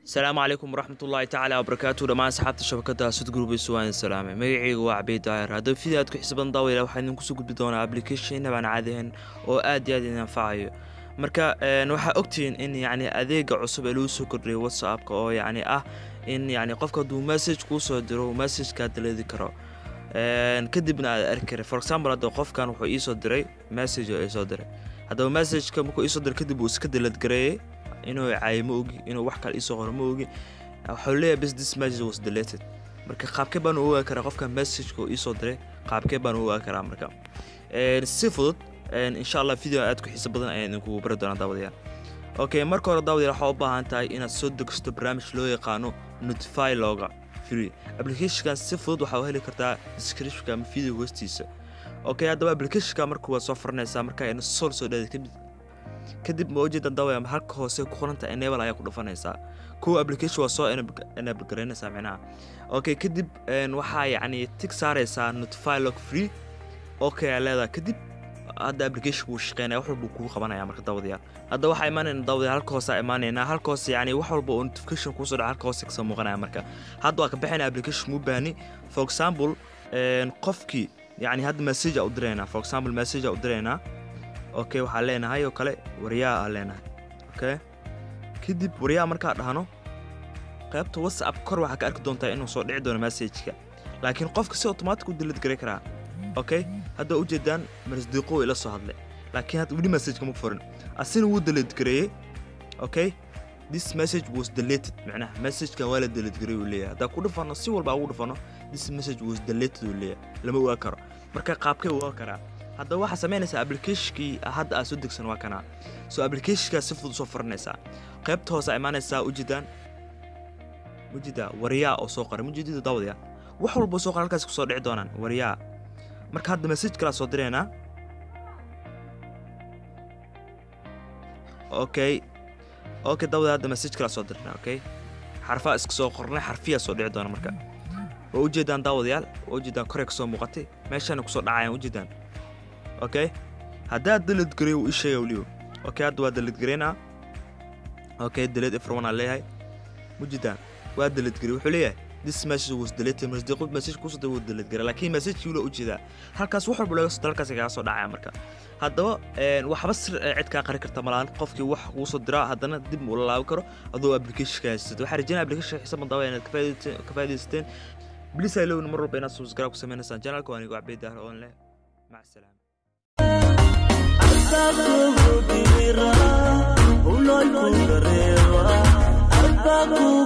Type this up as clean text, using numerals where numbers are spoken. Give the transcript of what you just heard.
Asalaamu calaykum waraxmatullaahi tacaala wabarakaatu. Dhammaan asxaabta shabakada Sud Group waan salaamay. Magacaygu waa Cabiid Daahir. Haddaba video aad ku xisaban daawayla waxaan idinku soo gudbi doonaa application baan caadi ahayn oo aad iyo aad idin anfacayo. Marka waxaa ogtihiin in yacni adeega cusub ee lagu soo kordhiyay WhatsApp-ka oo yacni ah in yacni qofka hadduu message kuu soo diro message-kaa delete karo, kadibna aad arki kara. For example, hadda qofkan wuxuu iisoo diray message oo iisoo diray. Haddaba message-ka markuu iisoo diray kadib uu iska delete gareeyay. Inuu caayo ma ogi, inuu wax kale iisoo qoro ma ogi. Wuxuu leeyahay bas "This message was deleted." Marka qaabkee baan u ogaan karaa qofka message-ka uu iisoo diray? Qaabkee baan u ogaan karaa? Marka si fudud, insha Allah, video aad ku xiiso badan ayaan idinkugu bari doonaa, daawadayaal. Okay, marka hore, daawadayaal, waxaa u baahan tahay inaad soo degsato barnaamij loo yaqaano Notify Logger Free. Applicationkan si fudud waxaa u heli kartaa descriptionka ama video hoostiisa. Okay, haddaba applicationka marka waad soo furanaysaa. Marka install soo dhaadi kadib, ma ujeedan, daawaya, halka hoose ku qoranta enable ayaa ku dhufanaysaa. Kuwa application waa soo enable garaynaysaa micnaha. Okay, kadib waxaa yacni tick saaraysaa Notify Log Free. Okay aa leedahay. Kadib hadda application wuu shaqeynaya, wax walba uu kugu qabanaya. Marka daawadayaal, hadda waxaa imaanayna, daawadayaal, halka hoose aa imaanaynaa. Halka hoose yacni wax walba oo notification kuusoo dhaca halka hoose kasoo muuqanaya. Marka hadda waa ka bixinaya application muu baahni. For example, qofkii yacni hadda message aa u diraynaa. For example, message aa u diraynaa. Okay, waxaa leenahay oo kale "Waryaa" aa leenahay. Okay, kadib "Waryaa" markaa dhahno, qaybta WhatsApp kor waxaa ka arki doontaa inuu soo dhici doono message-ka, laakiin qofka si automatic u delete garay karaa. Okay, hadda ujeedaan marsdiiqo ila soo hadlay, laakiin hadda weli message kama furin, asina wuu delete gareeyey. Okay, "This message was deleted," macnaha message-kan waa la delete gareey uu leeyahay. Haddaa ku dhufano, si walba ugu dhufano, "This message was deleted" uu leeyahay, lama ogaan karo. Marka qaabkee u ogaan karaa? Haddaba waxaa samaynaysaa applicationkii hadda aad soo degsan waa kanaa. So applicationkaa si fudud soo furanaysaa, qaybta hoose imaanaysaa. Ujeedaan, mujeedaa "Waryaa" oo soo qoray, mujeedida, daawadayaa, wax walba soo qoray halkaas kusoo dhici doonaan, "Waryaa". Marka hadda message kalaa soo diraynaa. Okay, daawada, hadda message kalaa soo dirnaa. Okay, xarfaa iska soo qornay, xarfiyaa soo dhici doona. Marka waa ujeedaan, daawadayaal, waa ujeedaan, koray kasoo muuqatay, meeshaana kusoo dhacayaan, ujeedaan. Okay, haddaad delete gareey wuu ii sheega weliba. Okay, hadda waa delete gareynaa. Okay, "Delete everyone" aan leeyahay. Mujeedaan, waa delete garey. Wuxuu leeyahay "This message was deleted." Message message kusoo diray wuu delete garay, laakiin message wuu ujeedaa halkaas. Wax walba laga soo halkaas kaga soo dhacaya. Marka haddaba waxba sir cid kaa qari karta malaan. Qofkii wax kuu soo diraa haddana dib ula laaban karo adoo applicationka haysatid. Waxaa rajeynaya application xiisa badan daawaya inaad ka faa'iidaysateen. Please ha ilowin mar walba inaad subscribe ku sameynaysaan channelka. Waa anigo Cabiid Daahir oon leh mac salaama. Arba kugu dira, uloy ku dareera, arba.